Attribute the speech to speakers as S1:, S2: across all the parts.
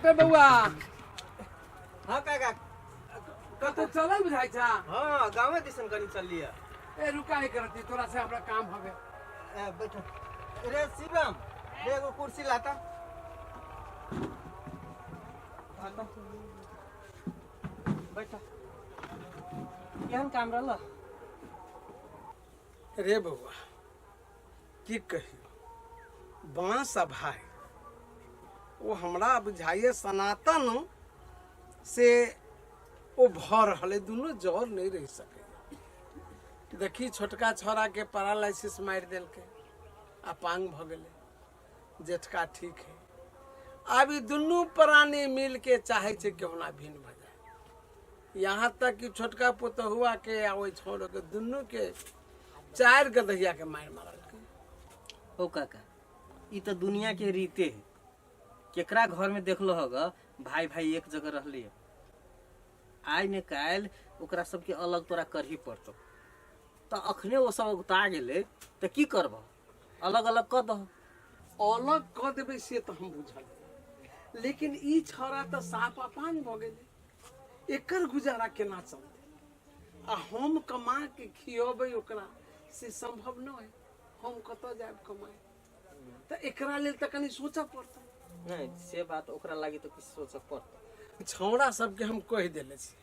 S1: Doctor बौआ।
S2: हाँ काका।
S1: कतौ चलल बुझाइ छा?
S2: हाँ, गाँवे दिसन कनी चललियै।
S1: ए रुका, एक रत्ती तोरा से हमरा काम हवे।
S2: ए, बैठ रे शिवम, रे एगो कुर्सी लाता। लाता। बैठ। केहन काम रहल?
S1: रे बौआ, की कही, बांस आ भाई ओ हमरा बुझाइए सनातन से ओ भऽ रहल है, दुनू जर नहीं रह सके। देखी, छोटका छोरा के पैरालिसिस मारि देलकै आ पांग भऽ गेलै। जेठका ठीक है। आब ई दुनू प्राणी मिल के चाहे छै केहुना भिन्न भऽ जाय। यहाँ तक कि छोटका पुतहुआ के आ ओहि छोरो के दुनू के चारि गदहिया के मारि मारलकै।
S2: हो काका, ई तऽ दुनिया के रीते है। केकरा घर में देखलो होगा भाई भाई एक जगह रहली है? आइ ने काल्हि ओकरा सबके अलग तोरा करही पड़तौ। तऽ अखने ओ सब उगता गेलै तऽ की करबह? अलग अलग कऽ दह।
S1: अलग कऽ देबै से तऽ हम बुझल, लेकिन ई छौड़ा तऽ साफ अपांग भऽ गेलै, एकर गुजारा केना चलतै? आ हम कमा के खियबै ओकरा से संभव नहि है। हम कतऽ जायब कमाए? तऽ एकरा लेल तऽ कनि सोचऽ पड़तै।
S2: नहि, से बात ओकरा लागी तऽ किछु सोचऽ पड़तौ।
S1: छौड़ा सबके हम कहि देले छी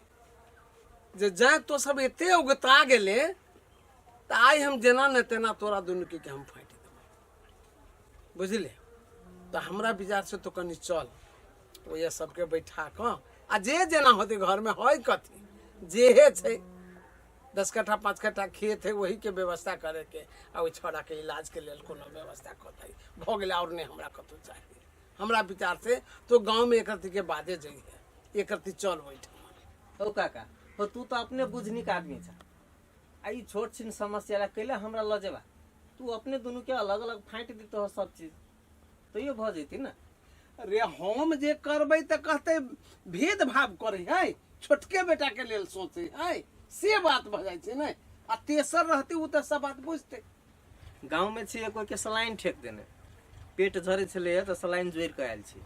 S1: जे जाय तो सब एते उगता गेले तऽ आइ हम जेना ने तेना तोरा दुनू के हम फाटि देबै, बुझले? तऽ हमरा विचार से तो कनि चल, ओहि सबके बैठा कऽ आ जे जेना होतै। घरमे है कथी जेहे छै, 10 कट्ठा 5 कट्ठा खेत है, वही के व्यवस्था करे के आ ओहि छौड़ा के इलाज के लेल कोनो व्यवस्था कतै, भऽ गेलै। और नहि हमरा कतहु चाही। हमरा विचार से तो गाँव में एक रत्ती के बादे जइहे, एक रत्ती चल ओहिठाम।
S2: हो काका, हो तू तऽ अपने बुझनिक आदमी छ आ ई छोट छिन समस्या ला कैला हमरा लऽ जेबा? तू अपने दुनू के अलग अलग फाँटि दितह सब चीज, तैयो भऽ जैती ने।
S1: अरे, हम जे करबै तऽ कहतै भेदभाव करै है, छोटके बेटा के लेल सोचै है, से बात भऽ जाइ छै ने। आ तेसर रहतै ओ तऽ सब बात बुझतै।
S2: गाँव में छियै, कोई के सलाइन ठेक देने, पेट झरै छलैए तऽ सलाइन जोड़ि कऽ आयल छी,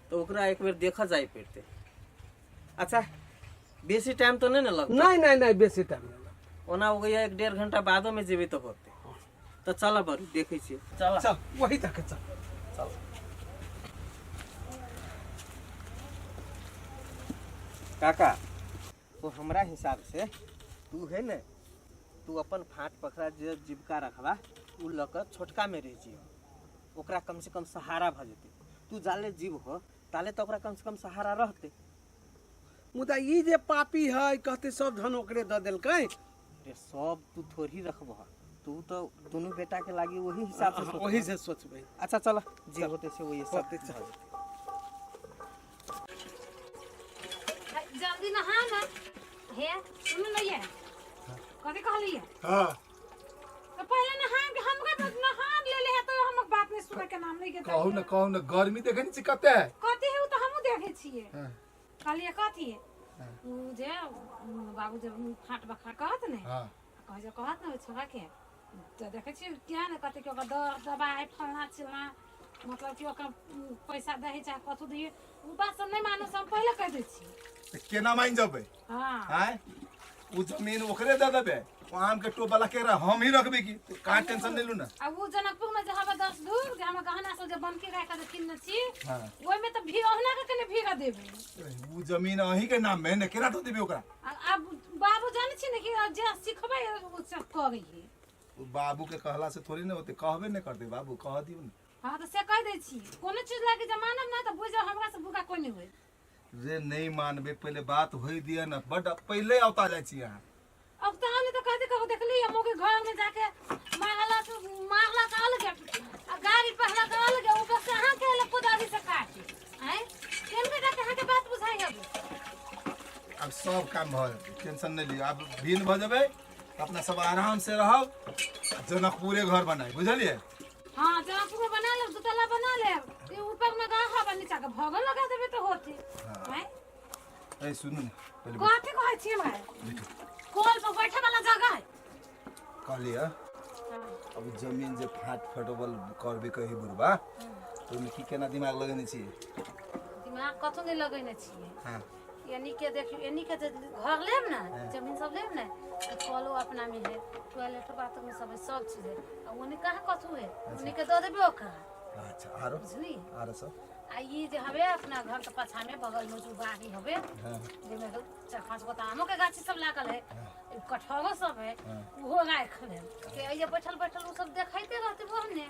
S2: तऽ ओकरा एक बेर देखऽ जाय पड़तै। अच्छा, बेसी टाइम तऽ नहि ने लगतै?
S1: नहि नहि नहि, बेसी टाइम नहि लगतै।
S2: ओना हो गया 1-1.5 घंटा बादो में जेबै तऽ होतै। तऽ चल बरू, देखै छियै, चल।
S1: चल, वही तक चल।
S2: चल। काका, वो हमरा हिसाब से तू है ने, तू अपन फाट पखरा जे जीविका रखबा उ लऽ कऽ छोटका में रह जियो। ओकरा कम से कम सहारा भऽ जेतै। तू जाले जीव हो ताले तऽ ओकरा कम से कम सहारा रहतै।
S1: मुदा ई जे पापी है, कहते सब धन ओकरे दऽ देलकै।
S2: रे, सब तू थोड़ी रखबह। तू तो दुनू बेटा के लागी वही हिसाब से सोचबह।
S1: वही से सोचबै।
S2: अच्छा चल, जे होते से वही सब
S1: होतै, चल।
S2: भऽ जेतै।
S3: जल्दी नहा ना। हे, सुन लइए, कथी कहलिए?
S4: हाँ।
S3: तो पहले नहा के हमरे बस नहा ले ले है तो हमक बात नहीं सुने के नाम नहीं के।
S4: कहू ने, कहू ने, गर्मी देखे नहीं छी कते है?
S3: कथी है, उ तो हमहू देखे छिए।
S4: हाँ।
S3: कहलिए कथी, उ जे बाबू जे फाट बखा कहत ने।
S4: हाँ।
S3: कहे जे कहत ने ओहि छोरा के, तऽ देखै छियै किया ने कहतै कि ओकर दबाइ फलना चिलना, मतलब कि ओकर पैसा दै चाहे कथू दियै, उ बात सब नहि मानू से हम पहिले कहि दै छी।
S4: तऽ केना मान जेबै?
S3: हाँ।
S4: आँय, ओ जमीन ओकरे दे देबै, ओ आम के टोप वाला के हम ही रखबै की? तो कहाँ टेंशन ले लू ना।
S3: आ उ जनकपुर में जे हवे 10 धूर, जे हमर गहना सब जे बनकी राखि के जे किनने छी,
S4: हाँ।
S3: ओहिमे तऽ भी ओहना के कने भीगा देबै।
S4: ओ जमीन अहीं के नाम में ने, केना दऽ देबै ओकरा?
S3: आ आब बाबू जानै छी ने कि जे सिखबै ओ सब करै है।
S4: ओ बाबू के कहला से थोड़ी ने होते, कहबे ने करते बाबू, कह दियौ ने।
S3: हाँ, तऽ से कहि दै छी, कोनो चीज लागी जे मानब ना तऽ बुझि जाउ हमरा से बुका कोइ नहि होइ।
S4: रे, नहीं मानबे, पहले बात होई दिया ना। बड पहले औता जाइ छी अहाँ।
S3: अब तऽ आने तऽ कहते कहो देखली हम के घर में जाके मारलक, मारलक अलगे आ गाड़ी पहलक अलगे, ऊपर से अहाँ के एलक कुदारी से काट। आँय, केन के जाके अहाँके बात बुझाइ हब?
S4: आब सब काम भऽ जेतै, टेंशन नहीं लियौ। आब भिन्न भऽ जेबै, अपना सब आराम से रहब, जनकपुरे घर बनाइ, बुझलियै?
S3: हाँ, जनकपुर में बना लेब, दुतला बना लेब, ई ऊपर में गाह हवा, नीचा के भगल लगा देबे तऽ होते। आँय?
S4: ए, सुनू ने पहिले।
S3: कथी कहै छियै भाई? कल पर बैठे वाला जगह है।
S4: कहलियै, अब जमीन जे फाट फटबल करबे कही बुढ़बा, तऽ ओहिमे की केना दिमाग लगेने छियै?
S3: दिमाग कथो नहि लगेने छियै।
S4: हाँ।
S3: यानी के देखियो, यानी के जे घर लेब ना, जमीन सब लेब ना, तो कलो अपना में है, टॉयलेट बाथरूम सब है, सब चीज है। आ ओने कहाँ कथू है, ओने के दऽ देबे ओकरा।
S4: अच्छा, आरो?
S3: बुझली?
S4: आरो सब।
S3: आ ई जे हवे अपना घर के पाछा में बगल में जो बाड़ी हवे, जेमे चार पाँच गो तऽ आमो के गाछी सब लागल है, कटहरो सब है, उहो राखि लेब के एहिजे बैठल बैठल उ सब देखैते रहते बहने।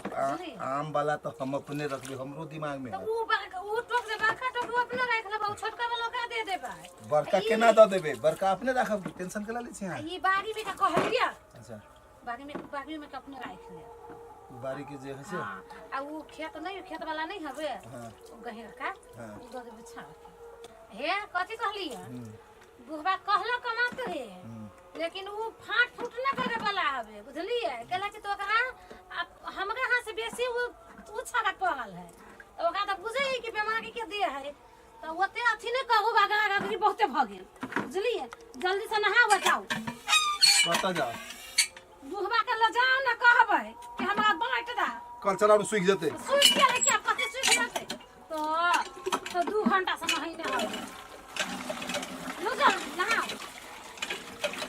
S3: बुझली?
S4: आम वाला तो हम अपने रखबे, हमरो दिमाग में
S3: तऽ
S4: है।
S3: उ बड़का उ टोक जे बड़का टोक उ अपने राखि लेबै, उ छोटका वाला ओकरा दे देबै।
S4: बड़का केना दऽ देबै? बड़का अपने राखब, टेंशन केला लै छी
S3: आ
S4: अहाँ?
S3: ई बाड़ी में के कहलियै।
S4: अच्छा।
S3: बाड़ी में के अपने राखि लेब।
S4: बाड़ी के जे है से?
S3: हाँ, आ उ खेत नहीं, खेत वाला नहीं हवे, उ गहींर का, उ दऽ देबै छाड़ के। हे कथी कहलियै? बुढ़बा कहलो कमात हे, लेकिन उ फाट फूट न करे वाला हवे, बुझलियै? कहला कि तो ओकरा अब हमरे हाथ से बेसी उ उ छाड़ा पड़ल है, तऽ ओकरा तऽ बुझै है कि बीमारी के दे है, तऽ ओते अथी नहि कहू, बगरा गगरी बहुते भऽ गेल, बुझलियै? जल्दी से नहा जाउ।
S4: कतऽ जाओ?
S3: बुढ़बा के लऽ जाउ ने, कहबै कि हमरा बाँटि दा।
S4: कल चलाउ, सुखि जेतै।
S3: सुखि गेलै क्या? कथी सुखि जेतै? तऽ 2 घंटा से नहेने हवे। लो जाउ, नहाउ।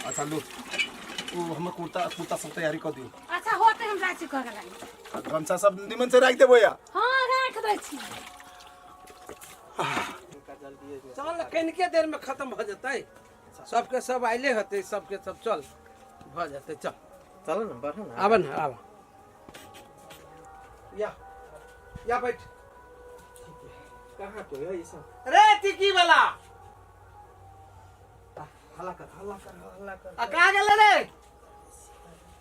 S4: अच्छा लू, ओ हमर कुर्ता कुर्ता सब तैयारी कऽ दियौ।
S3: अच्छा, होते, हम जाइ छी करे लागी।
S4: आ गमछा सब निमन से राखि देबै या।
S3: हाँ, राखि दै छी।
S1: चल, कनिके देर में खत्म भऽ जेतै। सबके सब आइले हेतै, सबके सब। चल, भऽ जेतै, चल।
S2: चलो ने, बढ़ो ने।
S1: आब ने, आब या या बैठ।
S2: कहाँ को है ई सब?
S1: रे टिकी वाला।
S2: हल्ला कर, हल्ला कर, हल्ला कर।
S1: आ कहाँ गेलै रे?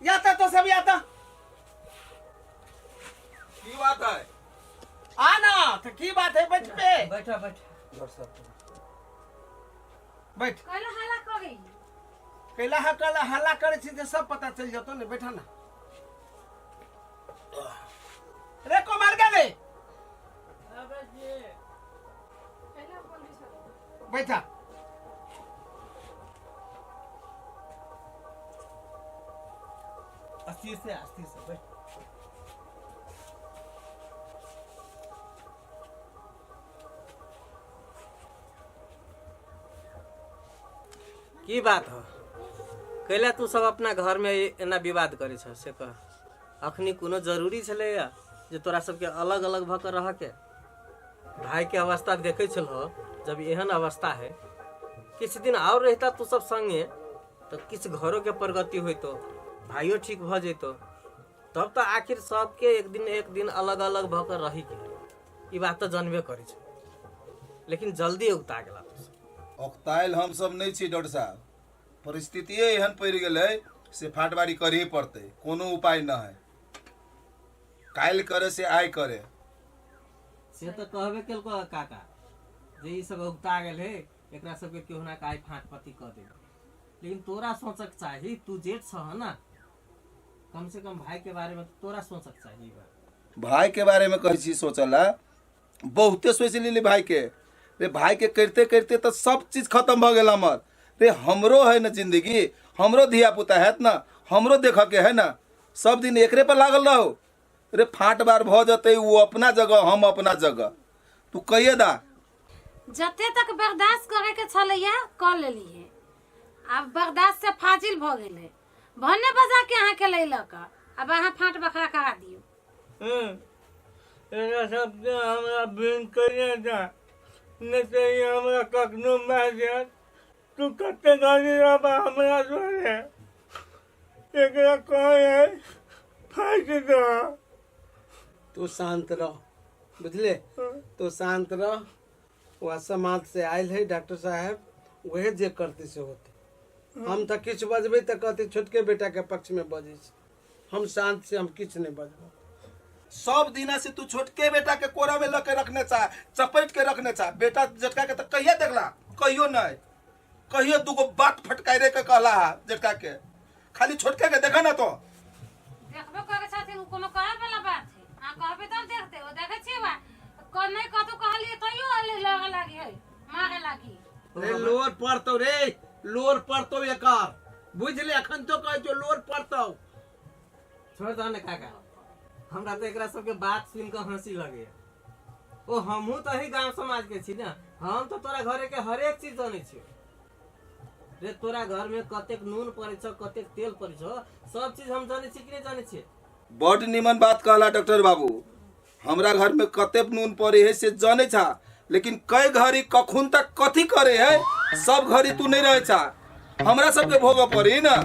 S1: या तऽ तो सब या तऽ।
S4: की बात है?
S1: आ ना तऽ, की बात है? बैठ पे।
S2: बैठा बैठा, डॉक्टर साहब।
S1: बैठ।
S3: कैला हल्ला करी?
S1: कैला हा कला हल्ला करै छी जे सब पता चलि जेतौ ने। बैठा ना रे, को मार गेलै? बैठा।
S2: अस्थिर से, अस्थिर से बैठ। की बात हो? कैला तू सब अपना घर में एना विवाद करै छ से कह। अखनी कोनो जरूरी छलैया जे तोरा सबके अलग अलग भऽ कऽ रहके? भाई के अवस्था देखै छलहो, जब एहन अवस्था है, किछु दिन और रहता तू सब संगे तऽ किछु घरो के प्रगति होइतो, भाइयो ठीक भऽ जैतो। तब तऽ आखिर सबके एक दिन एक दिन अलग अलग भऽ कऽ रही के, ई बात तऽ जनबे करै छै, लेकिन जल्दी उगता गेला तू सब।
S4: औकतायल हम सब नहि छी डॉक्टर साहब। परिस्थितिए एहन पड़ि गेलै से फाटबारी करही पड़तै, कोनो उपाय न है। काल्हि करे से आइ करे।
S2: से तऽ कहबे केलको काका जे ई सब उगता गेल है, एकरा सबके केहुना के आइ फाँट पति कऽ दे। लेकिन तोरा सोचक चाही, तू जेठ छह ना, कम से कम भाई के बारे में तऽ तोरा सोचक चाही ई बात।
S4: भाई के बारे में कहै छी सोचला, बहुते सोचि लेली भाई के। रे भाई के करिते करिते तऽ सब चीज खत्म भऽ गेल हमर। रे हमरो है न जिंदगी, हमरो धिया पुता हैत न, हमरो देखऽ के है न। सब दिन एकरे पर लागल रहो? रे फाट बार भऽ जेतै, ओ अपना जगह, हम अपना जगह, तू कहिए दा।
S3: जते तक बर्दाश्त करे के छलैया कऽ लेलियै, आब बर्दाश्त से फाजिल भऽ गेलै। भने बजा के अहाँके लैलक, आब अहाँ फाँट बखरा करा दियौ।
S5: एकरा सबके हमरा बिन कहिए जा, नहि तऽ ई हमरा कखनो मारि देत। तू कते घड़ी रहबा हमरा जोरे? एकरा कहै फाँसि दऽ।
S1: तू शांत रह, बुझले? तू शांत रह। वह समाज से आयल है डॉक्टर साहब, वह जे करते से होते। हम तऽ किछु बजबै तऽ कहते छोटके बेटा के पक्ष में बजै छी। हम शांत से, हम किछु नहीं बजबै।
S4: सब दिना से तू छोटके बेटा के कोरा में लके रखने चाह, चपेट के रखने चाह। बेटा जेठका के तऽ कहिया देखला? कहियो नहीं, कहियो दूगो बात फटकारे के कहला है जेठका के? खाली छोटके के देखा ना तो।
S3: देखबो करै छथिन, उ कोनो कहै वाला बात है? अहाँ कहबै तब देखते। ओ देखै छियै बा नहि कतौ कहलियै तैयो लगे लागी है, मारे लागी।
S1: रे लोर पड़तौ, रे लोर पड़तौ एकर, बुझले? अखन तो कहै छौ, लोर पड़तौ।
S2: छोड़ दह ने काका, हमरा तऽ एकरा सबके बात सुनि कऽ हँसी लगैया। ओ हमहूँ तऽ ही गांव समाज के छी ना, हम तो तोरा घरे के हरेक चीज जानै छी रे। तोरा घर में कतेक नून पड़ै छौ, कतेक तेल पड़ै छौ, सब चीज हम जानै छी कि नहीं जानै छी?
S4: बड निमन बात कहला डॉक्टर बाबू। हमरा घर में कते नून पड़े है से जाने छा, लेकिन कई घड़ी कखुन तक कथी करे है, सब घड़ी तू नहीं रहे छा, हमरा सबके भोग पड़ी ना।